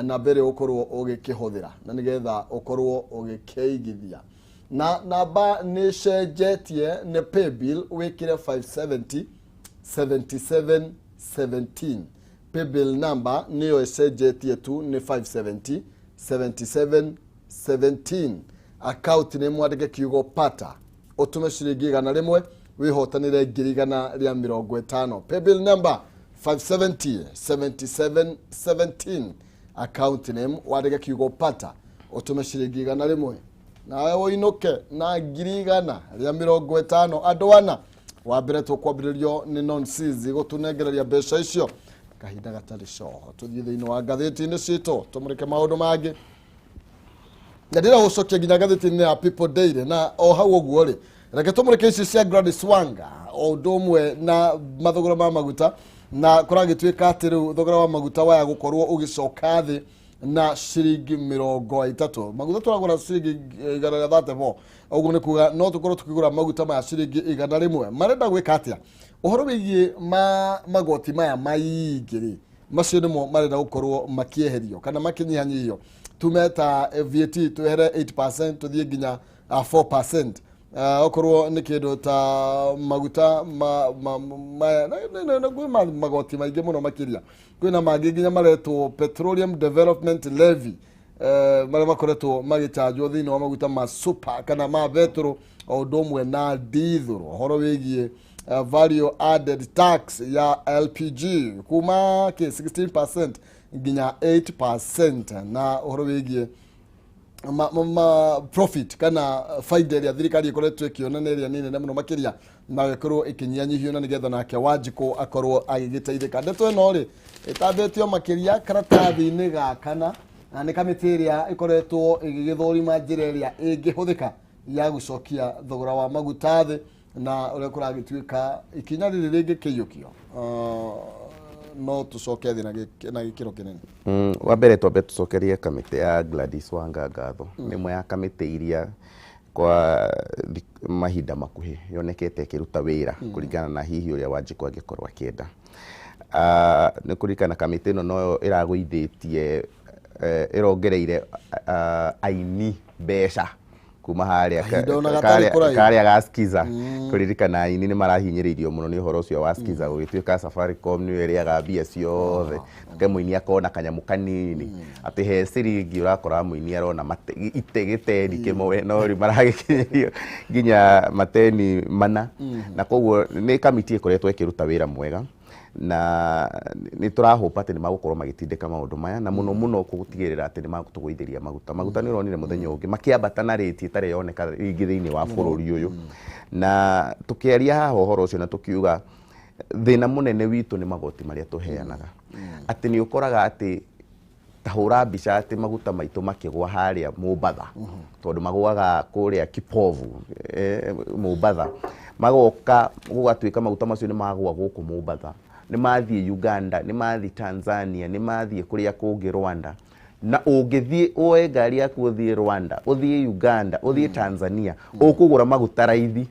namba ĩrĩa ũkorwo ũgĩkĩhũthĩra na nĩgetha ũkorwo ũgĩkĩigithia, na namba nĩ cenjetie, nĩ paybill wĩkĩre 570 77 17. Paybill number nĩyo ĩcenjetie tu, nĩ 570 77 17. Account nĩ mwandĩke kiugo pata, ũtũme ciringi 100 wĩhotanĩre 150,000. Paybill number 570 77 17, account name wandĩke kiugo pata, ũtũme ciringi 100 nawe ũinũke na 150,000. Andũ ana wa mbere tũkwambĩrĩrio nĩ nonsizi gũtũnengereria mbeca icio kahinda gatarĩ coho. Tũthiĩ thĩinĩ wa ngathĩti-inĩ citũ tũmũrĩke maũndũ mangĩ, na ndĩra gũcokia nginya ngathĩti-inĩ ya People Daily. Na o hau ũguo rĩ, reke tũmũrĩke ici cia Gladys Wanga o ũndũ ũmwe na mathogora ma maguta, na kũragĩtuĩka atĩ rĩu thogora wa maguta waya gũkorwo ũgĩcoka thĩ na ciringi 30. Maguta tũragũra ciringi 134, ũguo nĩ kuga no tũkorwo tũkĩgũra maguta maya ciringi 100. Marenda gwĩka atĩa ũhoro wĩgiĩ ma magoti maya maingĩ rĩ? Macio nĩmo marenda gũkorwo makĩeherio kana makĩnyihanyihio, tume ta VAT twehere 8% tũthiĩ nginya 4%. Okorwo nĩ kĩndũ ta maguta ma kwĩ magoti maingĩ mũno makĩria, kwĩna mangĩ nginya maretwo petroleum development levy. marĩa makoretwo magĩcanjwo thĩinĩ wa maguta ma super kana ma betũrũ o ũndũ ũmwe na dithũrũ. Ũhoro wĩgiĩ value added tax ya LPG kuma 16% nginya 8%, na ũhoro wĩgiĩ ma profit kana faida ĩrĩa thirikari ĩkoretwo ĩkĩona nĩ ĩrĩa nĩ nene mũno makĩria, na ĩkorwo ĩkĩnyihanyihio na nĩgetha nake Wanjikũ akorwo agĩgĩteithĩka. Ndeto ĩno rĩ ĩtambĩtio makĩria karatathi-inĩ ga kana, na nĩ kamĩtĩ ĩrĩa ĩkoretwo ĩgĩgĩthũrima njĩra ĩrĩa ĩngĩhũthĩka ya gũcokia thogora wa maguta thĩ, na ũrĩa kũragĩtuĩka ikinya rĩrĩ rĩngĩkĩiyũkio no tũcoke thĩ na gĩkĩro kĩnene. Wa mbere twambe tũcokerie kamĩtĩ ya Gladys Wanga ngatho. Nĩ ĩmwe ya kamĩtĩ iria kwa mahinda makuhĩ yonekete ĩkĩruta wĩra kũringana na hihi ũrĩa Wanjikũ angĩkorwo akĩenda. Nĩ kũririkana kamĩtĩ ĩno noyo ĩragũithĩtie, ĩrongereire aini mbeca kuma harĩa karĩa ga Skiza. Kũririkana aini nĩ marahinyĩrĩirio mũno nĩ ũhoro ũcio wa Skiza, gũgĩtuĩka Safaricom nĩyo ĩrĩaga mbia ciothe, ke mũini akona kanyamũ kanini atĩ he ciringi ũrakora mũini arona ite gĩteni kĩmwe, no rĩu maragĩkinyĩrio nginya mateni mana. Na koguo nĩ kamĩtĩ ĩkoretwo ĩkĩruta wĩra mwega, na nĩ tũrahopa atĩ nĩ magũkorwo magĩtindĩka maũndũ maya, na mũno mũno gũtigĩrĩra atĩ nĩ magũtũgũithĩria maguta. Maguta nĩ ũronire mũthenya ũngĩ makĩambata na rĩti ĩtarĩ yoneka rĩngĩ thĩinĩ wa bũrũri ũyũ. Na tũkĩaria haha ũhoro ũcio na tũkiuga thĩna mũnene witũ nĩ magoti marĩa tũheanaga, atĩ nĩ ũkoraga atĩ ta hũra mbica atĩ maguta maitũ makĩgwa harĩa Mombatha, tondũ magũaga kũrĩa Kipovu, Mombatha, magoka gũgatuĩka maguta macio nĩ magũa gũkũ Mombatha, nĩ mathiĩ Uganda, nĩ mathiĩ Tanzania, nĩ mathiĩ kũrĩa kũngĩ Rwanda. Na ũngĩthiĩ woe ngari yaku ũthiĩ Rwanda, ũthiĩ Uganda, ũthiĩ Tanzania, ũkũgũra maguta raithi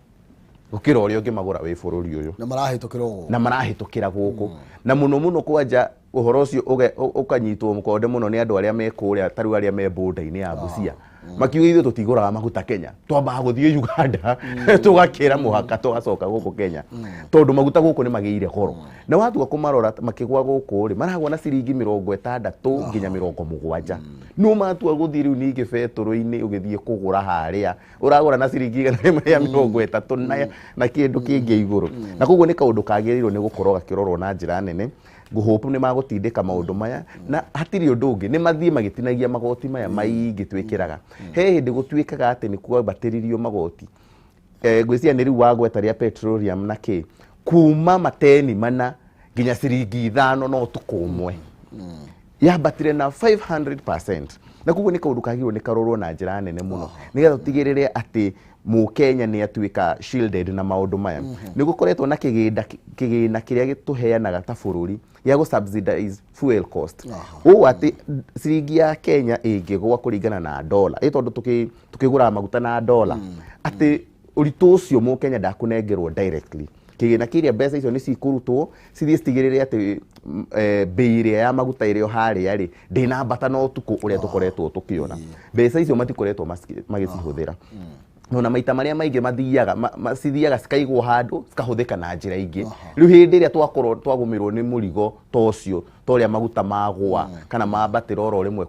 gũkĩra ũrĩa ũngĩmagũra wĩ bũrũri ũyũ. Na marahĩtũkĩra gũkũ. Na marahĩtũkĩra gũkũ. Na mũno mũno kwanja ũhoro ũcio ũkanyitwo mũkonde mũno nĩ andũ arĩa me kũrĩa, ta rĩu arĩa me border-inĩ ya Busia. Makiuga ithuĩ tũtigũraga maguta Kenya, twambaga gũthiĩ Uganda, tũgakĩra mũhaka, tũgacoka gũkũ Kenya, tondũ maguta gũkũ nĩ magĩire goro. Na watua kũmarora makĩgwa gũkũ rĩ, maragwa na ciringi 60 nginya 70. No matua gũthiĩ rĩu ningĩ betũrũ-inĩ ũgĩthiĩ kũgũra harĩa, ũragũra na ciringi 130 na kĩndũ kĩngĩ igũrũ. Na koguo nĩ kaũndũ kagĩrĩirwo nĩ gũkorwo gakĩrorwo na njĩra nene. Ngũhope nĩ magũtindĩka maũndũ maya, na hatirĩ ũndũ ũngĩ, nĩ mathiĩ magĩtinagia magoti maya maingĩ twĩkĩraga. He hĩndĩ gũtuĩkaga atĩ nĩ kwambatĩririo magoti, ngwĩciria nĩ rĩu wagweta rĩa petroleum na kĩ, kuma mateni 4 nginya ciringi 5 no ũtukũ ũmwe, yambatire na 500%. Na koguo nĩ kaũndũ kagĩrĩirwo nĩ karorwo na njĩra nene mũno, nĩgetha tũtigĩrĩre atĩ Mũkenya nĩ atuĩka shielded na maũndũ maya. Nĩ gũkoretwo na kĩgĩna kĩrĩa gĩtũheanaga ta bũrũri gĩa gũ subsidize fuel cost. Ũũ atĩ ciringi ya Kenya ĩngĩgwa kũringana na dola, ĩ tondũ tũkĩgũraga maguta na dola, atĩ ũritũ ũcio Mũkenya ndakũnengerwo directly. Kĩgĩna kĩrĩa mbeca icio nĩ cikũrutwo cithiĩ citigĩrĩre atĩ bei ĩrĩa ya maguta ĩrĩa harĩa rĩ ndĩnambata na ũtukũ ũrĩa tũkoretwo tũkĩona. Mbeca icio matikoretwo magĩcihũthĩra. No na maita marĩa maingĩ mathiaga cithiaga cikaigwo handũ cikahũthĩka na njĩra ingĩ. Rĩu hĩndĩ ĩrĩa twakorwo twagũmĩrwo nĩ mũrigo ta ũcio, ta ũrĩa maguta magũa kana mambatĩra oro rĩmwe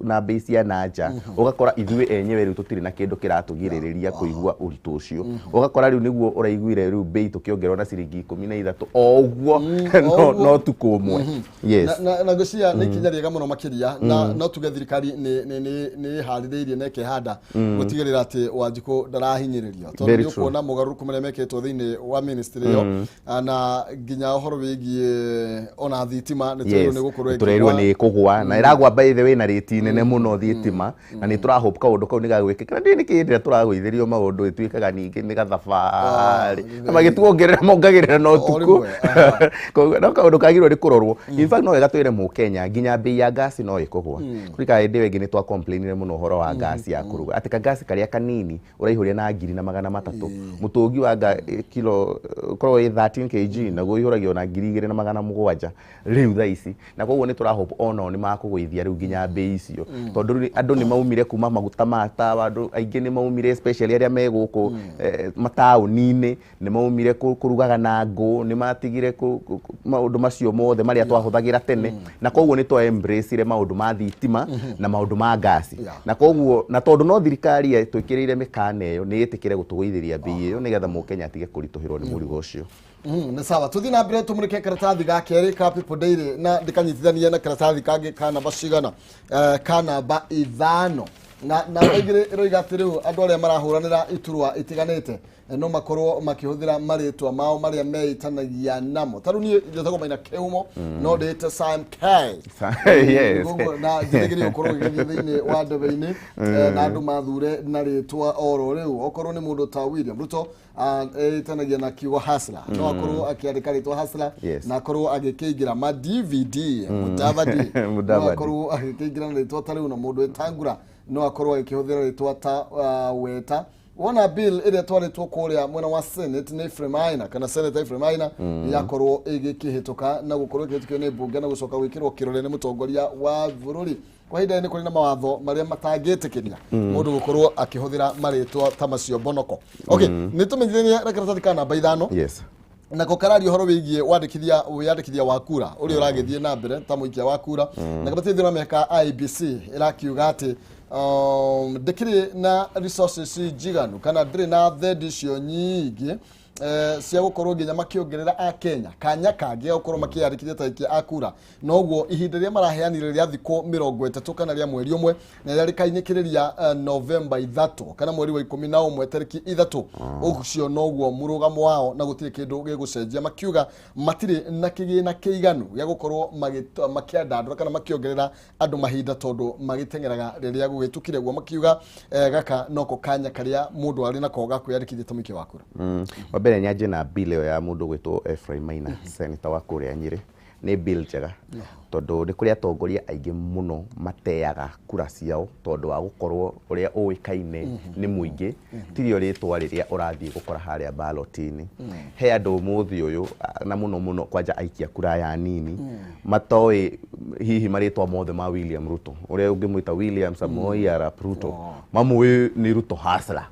na bei cia na nja, ũgakora ithuĩ enyewe rĩu tũtirĩ na kĩndũ kĩratũgirĩrĩria kũigua ũritũ ũcio. Ũgakora rĩu nĩguo ũraiguire rĩu bei tũkĩongererwo na ciringi 13 o ũguo, no tukũ ũmwe. Yes. Na ngwĩciria nĩ ikinya rĩega mũno makĩria, na no tuge thirikari nĩ ĩharĩrĩirie na ĩkehanda gũtigĩrĩra atĩ Wanjikũ ndarahinyĩrĩrio, tondũ nĩ ũkuona mogarũrũku marĩa mekĩtwo thĩinĩ wa ministry ĩyo, na nginya ũhoro wĩgiĩ ona thitima nĩ tũrerirwo nĩ kũgwa, na ĩragwa by the way na rĩti nene mũno thitima, na nĩ tũrahope kaũndũ kau nĩ gagwĩkĩka. Na nĩ kĩndĩ ĩrĩa tũragũithĩrio maũndũ ĩtuĩkaga ningĩ nĩ gathabarĩ, na magĩtuongerera mongagĩrĩra no ũtukũ. Koguo no kaũndũ kagĩrĩirwo nĩ kũrorwo. In fact no wega twĩre Mũkenya nginya bei ya ngasi no ĩkũgwa. Kũrika hĩndĩ ĩyo ĩngĩ nĩ twa complainire mũno ũhoro wa ngasi ya kũruga, atĩ kangasi karĩa kanini ũraihũria na 1,300, mũtũngi wa kilo ũkorwo wĩ 13 kg naguo ũihũragio na 2,700. Rĩu thaa ici ici, na koguo nĩ tũrahope onao nĩ makũgũithia rĩu nginya mbei icio, tondũ rĩu andũ nĩ maumire kuma maguta ma tawa, andũ aingĩ nĩ maumire, especially arĩa me gũkũ mataũni-inĩ, nĩ maumire kũrugaga na ngũ, nĩ matigire maũndũ macio mothe marĩa twahũthagĩra tene, na koguo nĩ twa embrace maũndũ ma thitima na maũndũ ma ngasi. Na koguo na tondũ no thirikari twĩkĩrĩire mĩkana ĩyo, nĩ ĩtĩkĩre gũtũgũithĩria mbei ĩyo nĩgetha mũkenya atige kũritũhĩrwo nĩ mũrigo ũcio. Nĩ sawa, tũthiĩ na mbere tũmũrĩke karatathi ga kerĩ ka People Daily na ndĩkanyitithanie na karatathi kangĩ ka namba cigana, ka namba 5, na namba 2 ĩroiga atĩ rĩu andũ arĩa marahũranĩra iturwa itiganĩte no makorwo makĩhũthĩra marĩtwa mao marĩa meĩtanagia namo. Ta rĩu niĩ njĩtagwo Maina Kĩhumo, no ndĩte Sam K. Yes. Na njĩtĩkĩrie gũkorwo gĩgĩthiĩ thĩinĩ wa ndebe-inĩ, na andũ mathure na rĩtwa oro rĩu. Okorwo nĩ mũndũ ta William Ruto ĩtanagia na kiugo Hustler, no akorwo akĩandĩka rĩtwa Hustler na akorwo agĩkĩingĩra ma DVD Mudavadi, no Mudavadi. akorwo agĩkĩingĩra na rĩtwa ta rĩu, na mũndũ Wetangula no akorwo agĩkĩhũthĩra rĩtwa ta Weta. Wona bill ĩrĩa twarĩtwo kũrĩa mwena wa Senate nĩ Ephraim Maina kana Senator Ephraim Maina yakorwo ĩgĩkĩhĩtũka na gũkorwo ĩkĩhĩtũkio nĩ mbunge na gũcoka gwĩkĩrwo kĩrore nĩ mũtongoria wa bũrũri. Kwa ihinda nĩ kũrĩ na mawatho marĩa matangĩtĩkĩria mũndũ gũkorwo akĩhũthĩra marĩtwa ta macio bonoko. Okay, nĩ tũmenyithanie na karatathi ka namba 5. Yes. Nako kararia ũhoro wĩgiĩ wĩyandĩkithia wa kura ũrĩa ũragĩthiĩ na mbere ta mũikia wa kura, na kamĩtĩ ya ithurano ka IEBC ĩrakiuga atĩ ndĩkĩrĩ na resources njiganu kana ndĩrĩ na thendi icio nyingĩ cia gũkorwo nginya makĩongerera a Kenya kanya kangĩ ga gũkorwo makĩyandĩkithia ta aikia a kura, noguo ihinda rĩrĩa maraheanire rĩa thikũ 30 kana rĩa mweri ũmwe na rĩrĩa rĩkainĩkĩrĩria Novemba 3 kana mweri wa 11 tarĩki 3, ũcio noguo mũrũgamo wao na gũtirĩ kĩndũ gĩgũcenjia. Makiuga matirĩ na kĩgĩna kĩiganu gĩa gũkorwo makĩandandũra kana makĩongerera andũ mahinda tondũ magĩteng'eraga rĩrĩa gũgĩtukire guo, makiuga gaka noko kanya karĩa mũndũ arĩ nako ga kwĩyandĩkithia ta mũikia wa kura. Wa mbere nyanjie na bill ĩyo ya mũndũ gwĩtwo Ephraim Maina, senator wa kũrĩa Nyĩrĩ. Nĩ bill njega tondũ nĩ kũrĩ atongoria aingĩ mũno mateaga kura ciao tondũ wa gũkorwo ũrĩa ũĩkaine nĩ mũingĩ, tirio rĩtwa rĩrĩa ũrathiĩ gũkora harĩa ballot-inĩ. He andũ ũmũthĩ ũyũ na mũno mũno kwanja aikia kura aya nini matoĩ hihi marĩtwa mothe ma William Ruto, ũrĩa ũngĩmwĩta William Samoei Arap Ruto, mamũĩ nĩ Ruto Hustler.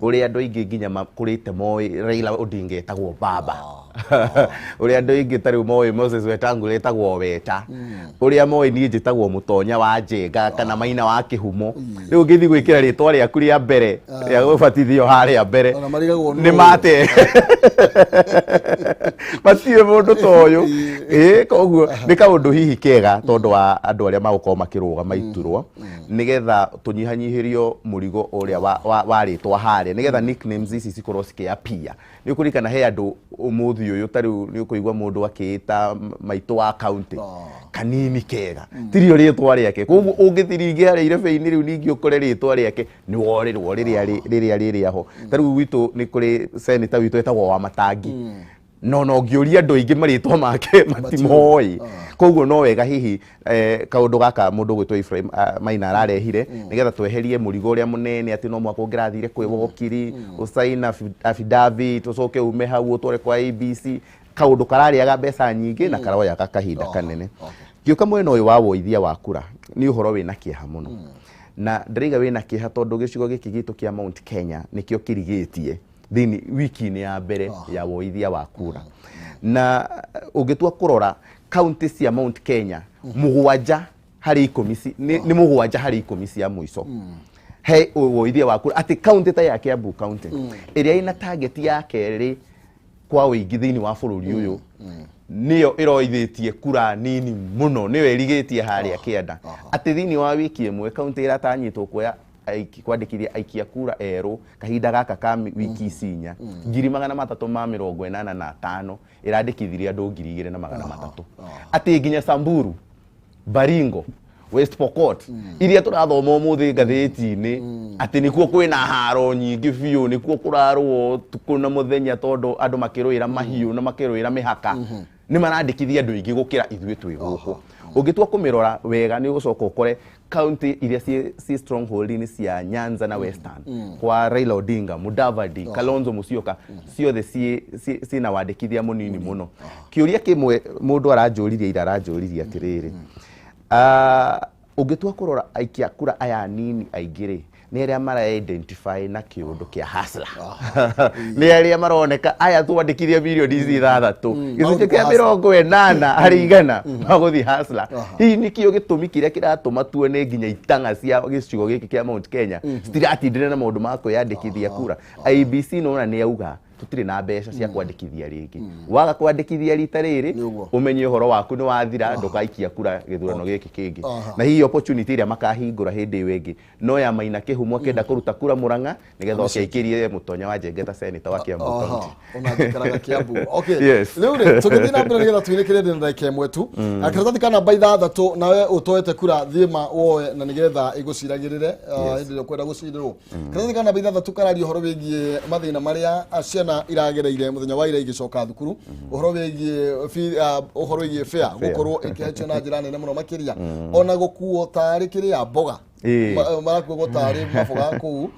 Ũrĩa andũ aingĩ nginya makũrĩte moĩ Raila Odinga etagwo baba, ũrĩa andũ aingĩ ta rĩu moĩ Moses Wetangula etagwo Weta, ũrĩa moĩ niĩ njĩtagwo Mũtonya wa Njenga kana Maina wa Kĩhumo. Rĩu ũngĩthiĩ gwĩkĩra rĩtwa rĩaku rĩa mbere rĩa gũbatithio harĩa mbere Ona marigagwo nũ nĩ mate matirĩ mũndũ ta ũyũ. Ĩĩ, koguo nĩ kaũndũ hihi kega tondũ wa andũ arĩa magũkorwo makĩrũgama iturwa, nĩgetha tũnyihanyihĩrio mũrigo ũrĩa wa rĩtwa harĩa, nĩgetha nicknames ici cikorwo cikĩappear. Nĩ ũkũririkana he andũ ũmũthĩ ũyũ ta rĩu nĩ ũkũigua mũndũ akĩĩta maitũ wa county kanini kega, tirio rĩtwa rĩake. Koguo ũngĩthiĩ ningĩ harĩa irebe-inĩ rĩu ningĩ ũkore rĩtwa rĩake nĩ worĩrwo rĩrĩa rĩrĩa ho. Ta rĩu gwitũ nĩ kũrĩ senator witũ etagwo Wamatangi, no no ngĩũria andũ aingĩ marĩtwa make matimoĩ. Koguo no wega hihi kaũndũ gaka mũndũ gwĩtwo Ephraim Maina ararehire nĩgetha tweherie mũrigo ũrĩa mũnene atĩ no mũhaka ũngĩrathire kwĩ wokiri ũcaina affidavit ũcoke ume hau ũtware kwa ABC, kaũndũ kararĩaga mbeca nyingĩ na karoyaga kahinda kanene. Ngĩũka mwena ũyũ wa woithia wa kura, nĩ ũhoro wĩna kĩeha mũno, na ndĩraiga wĩna kĩeha tondũ gĩcigo gĩkĩ gitũ kĩa Mount Kenya nĩkĩo kĩrigĩtie thĩinĩ wiki-inĩ ya mbere ya woithia wa kura. Na ũngĩtua kũrora kaunti cia Mount Kenya 7 harĩ 10 nĩ 7 harĩ 10 cia mũico he woithia wa kura, atĩ kaunti ta ya Kiambu kaunti ĩrĩa ĩna target ya kerĩ kwa ũingĩ thĩinĩ wa bũrũri ũyũ nĩyo ĩroithĩtie kura nini mũno, nĩyo ĩrigĩtie harĩa kĩanda, atĩ thĩinĩ wa wiki ĩmwe kaunti ĩratanyĩtwo kuoya kwandĩkithia aikia kura erũ kahinda gaka ka wiki ici 4 385,000 ĩrandĩkithirie andũ 2,300, atĩ nginya Samburu, Baringo, West Pokot iria tũrathoma ũmũthĩ ngathĩti-inĩ atĩ nĩkuo kwĩna haro nyingĩ biũ, nĩkuo kũrarũo ũtukũ na mũthenya tondũ andũ makĩrũĩra mahiũ na makĩrũĩra mĩhaka, nĩ marandĩkithia andũ aingĩ gũkĩra ithuĩ twĩ gũkũ. Ũngĩtua kũmĩrora wega nĩ ũgũcoka ũkore county iria ciĩ stronghold-inĩ cia Nyanza na Western, kwa Raila Odinga, Mudavadi, Kalonzo Musyoka, ciothe ciĩna wandĩkithia mũnini mũno. Kĩũria kĩmwe mũndũ aranjũririe ira, aranjũririe atĩrĩrĩ, ũngĩtua kũrora aikia kura aya anini aingĩ rĩ, nĩ arĩa mara identify na kĩũndũ kĩa hustler, nĩ arĩa maroneka aya twandĩkithia mirioni ici 6, gĩcunjĩ kĩa 80% magũthiĩ hustler. Hihi nĩkĩo gĩtũmi kĩrĩa kĩratũma tuone nginya itang'a cia gĩcigo gĩkĩ kĩa Mount Kenya citiratindĩra na maũndũ ma kwĩyandĩkithia kura? IEBC nona nĩ auga tũtirĩ na mbeca cia kwandĩkithia rĩngĩ. Waga kwandĩkithia rita rĩrĩ, Nĩ ũguo. ũmenye ũhoro waku nĩ wathira, ndũkaikia kura gĩthurano gĩkĩ kĩngĩ. Na hihi opportunity ĩrĩa makahingũra hĩndĩ ĩyo ĩngĩ no ya Maina Kĩhumo akĩenda kũruta kura Mũrang'a nĩgetha oke aikĩrie Mũtonya wa Njengeta senator wa Kiambu County. Ona njikaraga Kiambu. Okay. Yes. Rĩu rĩ, tũgĩthiĩ na mbere nĩgetha tuinĩkĩre ndĩ na ndagĩka 1 tu. Karatathi ka namba 6, nawe ũtoete kura, thiĩ ma woe na nĩgetha ĩgũciragĩrĩre hĩndĩ ĩrĩa ũkwenda gũcirĩrwo. Karatathi ka namba 6 kararia ũhoro wĩgiĩ mathĩna marĩa ciana iragereire mũthenya wa ira igĩcoka thukuru, ũhoro wĩgiĩ fare gũkorwo ĩkĩhaicio na njĩra nene mũno makĩria, ona gũkuo tarĩ kĩrĩa mboga. Marakuagwo tarĩ maboga kũu,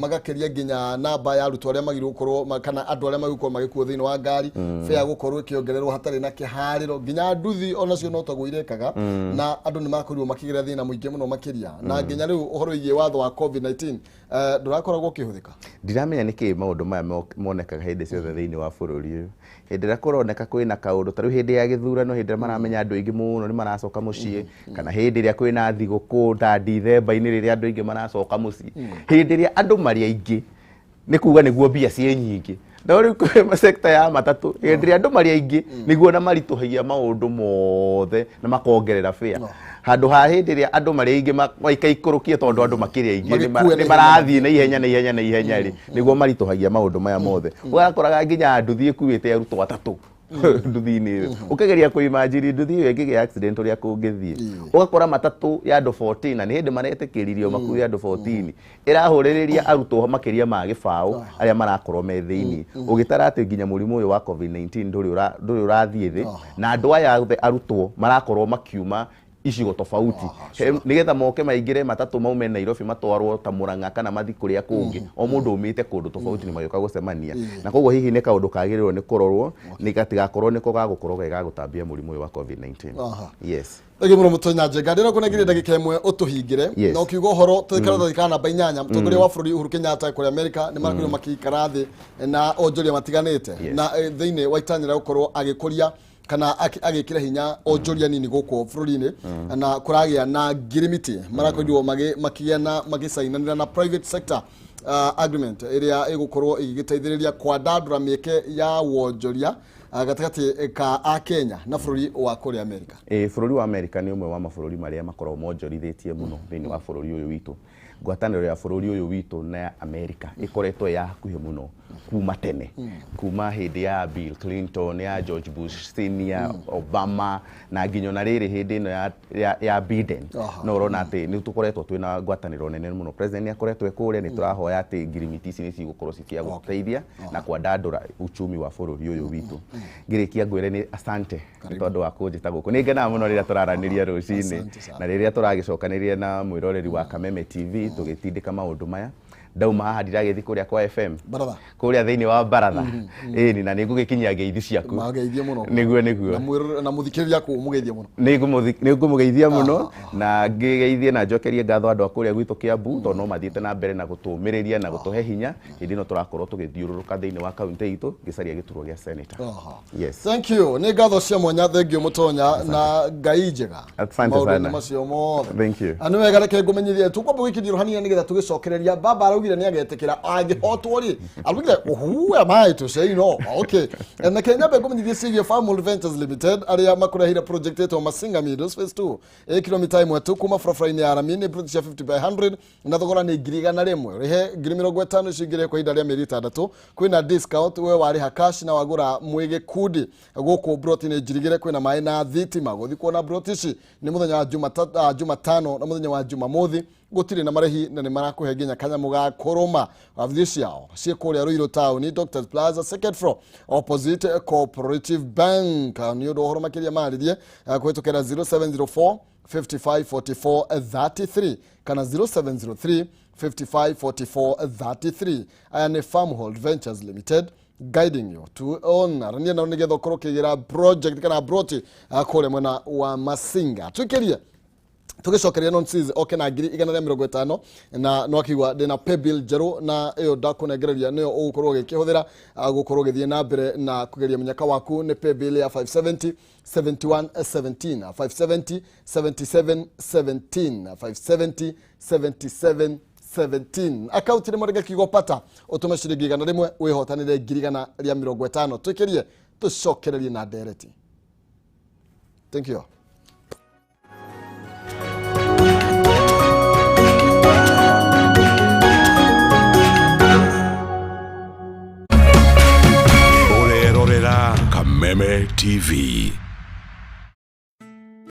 magakĩria nginya namba ya arutwo arĩa magĩrĩirwo gũkorwo kana andũ arĩa magĩrĩirwo gũkorwo magĩkuo thĩinĩ wa ngari, fare gũkorwo ĩkĩongererwo hatarĩ na kĩharĩro, nginya nduthi onacio no taguo irekaga, na andũ nĩ makorirwo makĩgerera thĩna mũingĩ mũno makĩria, na nginya rĩu ũhoro wĩgiĩ watho wa COVID-19 ndũrakoragwo ũkĩhũthĩka. Ndiramenya nĩkĩ maũndũ maya monekaga hĩndĩ ciothe thĩinĩ wa bũrũri ũyũ. Hĩndĩ ĩrĩa kũroneka kwĩna kaũndũ ta rĩu hĩndĩ ya gĩthurano, hĩndĩ ĩrĩa maramenya andũ aingĩ mũno nĩ maracoka mũciĩ, kana hĩndĩ ĩrĩa kwĩna thigũkũ ta Ndithemba-inĩ rĩrĩa andũ aingĩ maracoka mũciĩ, hĩndĩ ĩrĩa andũ marĩ aingĩ nĩ kuga nĩguo mbia ciĩ nyingĩ. No rĩu kwĩ sector ya matatũ, hĩndĩ ĩrĩa andũ marĩ aingĩ nĩguo na maritũhagia maũndũ mothe na makongerera fare, handũ ha hĩndĩ ĩrĩa andũ marĩ aingĩ maikaikũrũkie, tondũ andũ makĩrĩ aingĩ Magĩkue nĩ na ihenya. Marathiĩ na ihenya na ihenya na ihenya rĩ, nĩguo maritũhagia maũndũ maya mothe. Ũgakoraga nginya nduthi ĩkuĩte arutwo atatũ nduthi-inĩ ĩyo, ũkageria kũimagine nduthi ĩyo ĩngĩgĩa accident ũrĩa kũngĩthiĩ. Ũgakora matatũ ya andũ 14, na nĩ hĩndĩ maretĩkĩririo makue andũ 14, ĩrahũrĩrĩria arutwo makĩria ma 0 arĩa marakorwo me thĩinĩ, ũgĩtara atĩ nginya mũrimũ ũyũ wa COVID-19 ndũrĩ ũrathiĩ thĩ, na andũ aya othe arutwo marakorwo makiuma icigo tofauti. Nĩgetha moke maingĩre matatũ maume Nairobi matwarwo ta Murang'a kana mathi kũrĩa kũngĩ, o mũndũ umĩte kũndũ tofauti nĩ magĩũka gũcemania, na koguo hihi nĩ kaũndũ kagĩrĩirwo nĩ kũrorwo nĩ gatigakorwo nĩko gagũkorwo ge gagũtambia mũrimũ ũyũ wa COVID-19. Yes. Thengiũ mũno Mũtonya Njenga, ndĩrenda kũnengeria ndagĩka 1 ũtũhingĩre. Na ũkiuga ũhoro karatathi ka namba 8, mũtongoria wa bũrũri Uhuru Kenyatta kũrĩa Amerika nĩ marakorirwo makĩikara thĩ na onjoria matiganĩte, na thĩinĩ wa itanya rĩa gũkorwo agĩkũria kana agĩkĩra hinya onjoria nini gũkũ bũrũri-inĩ, na kũragĩa na ngirimiti marakorirwo makĩgĩa na magĩcainanĩra na private sector agreement ĩrĩa ĩgũkorwo ĩgĩteithĩrĩria kwandandũra mĩeke ya wonjoria gatagatĩ ka Akenya na bũrũri wa kũrĩa Amerika. Ĩ, bũrũri wa Amerika nĩ ũmwe wa mabũrũri marĩa makoragwo monjorithĩtie mũno thĩinĩ wa bũrũri ũyũ witũ. Ngwatanĩro ya bũrũri ũyũ witũ na ya Amerika ĩkoretwo ya hakuhĩ mũno kuma tene, kuma hĩndĩ ya Bill Clinton, ya George Bush Senior, Obama, na nginya ona rĩrĩ hĩndĩ ĩno ya Biden. No ũrona atĩ nĩ tũkoretwo twĩna ngwatanĩro nene mũno. President nĩ akoretwo e kũrĩa. Nĩ tũrahoya atĩ ngirimiti ici nĩ cigũkorwo ci cia gũteithia na kwandandũra uchumi wa bũrũri ũyũ witũ. Ngĩrĩkia ngwĩre nĩ asante nĩ tondũ wa kũnjĩta gũkũ. Nĩ ngenaga mũno rĩrĩa tũraranĩria rũcinĩ Asante sana. na rĩrĩa tũragĩcokanĩria na mwĩroreri wa Kameme TV tũgĩtindĩka maũndũ maya. Ndauma haha ndiragĩthiĩ kũrĩa kwa FM Baratha. Kũrĩa thĩinĩ wa baratha, ĩni, na nĩ ngũgĩkinyia ngeithi ciaku. Mageithie mũno. Nĩguo. Na na mũthikĩrĩria kũu mũgeithie mũno. Nĩ ngũmũgeithia mũno na ngĩgeithie na njokerie ngatho andũ a kũrĩa gwitũ Kiambu, tondũ no mathiĩte na mbere na gũtũmĩrĩria na gũtũhe hinya hĩndĩ ĩno tũrakorwo tũgĩthiũrũrũka thĩinĩ wa kaunti itũ ngĩcaria gĩturwa gĩa senator. Yes. Thank you, nĩ ngatho cia mwanya. Thank you Mũtonya, na Ngai njega Asante maũndũ-inĩ sana. macio mothe. Thank you. Na nĩ wega, reke ngũmenyithie tũkwamba gwĩkithio hanini nĩgetha tũgĩcokereria. Baba araugire nĩ agetĩkĩra angĩhotwo rĩ, araugire who am I to say no? Okay, na kenya nyambe ngũmenyithie ciĩgiĩ Farmhold Ventures Limited arĩa makũrehire project ĩtwo Masinga Meadows Phase 2, ĩ kilomita 1 tu kuma barabara-inĩ ya rami. Nĩ plot cia 50 by 100 na thogora nĩ 100,000. Rĩhe 50,000, icio ingĩ kwa ihinda rĩa mĩeri 6. Kwĩna discount we warĩha cash na wagũra mwĩ gĩkundi. Gũkũ broti nĩ njirigĩre, kwĩna maĩ na thitima. Gũthiĩ kuona broti ici nĩ mũthenya wa Jumatano na mũthenya wa Jumamothi. Gũtirĩ na marĩhi na nĩ marakũhe nginya kanyamũ ga kũrũma. Wabici ciao ciĩ kũrĩa Ruiru Town, Doctors Plaza, second floor, opposite Cooperative Bank. Nĩ ũndũ wa ũhoro makĩria marĩrie kũhĩtũkĩra 0704 55 44 33 kana 0703 55 44 33. Aya nĩ Farmhold Ventures Limited, guiding you to own. Arania nao nĩgetha ũkorwo ũkĩgĩra project kana broti kũrĩa mwena wa Masinga. Twĩkĩrie tũgĩcokeria nonsense oke na 150,000 na no akiuga ndĩna paybill njerũ na ĩyo ndakũnengereria nĩyo ũgũkorwo ũgĩkĩhũthĩra gũkorwo ũgĩthiĩ na mbere na kũgeria mũnyaka waku. Nĩ paybill ya 570 71 17, 570 77 17, 570 77 17. Akaunti nĩ mwandĩke kiugo pata, ũtũme ciringi 100 wĩhotanĩre 150,000. Twĩkĩrie tũcokererie na ndereti. Thank you. Ũrerorera Kameme TV.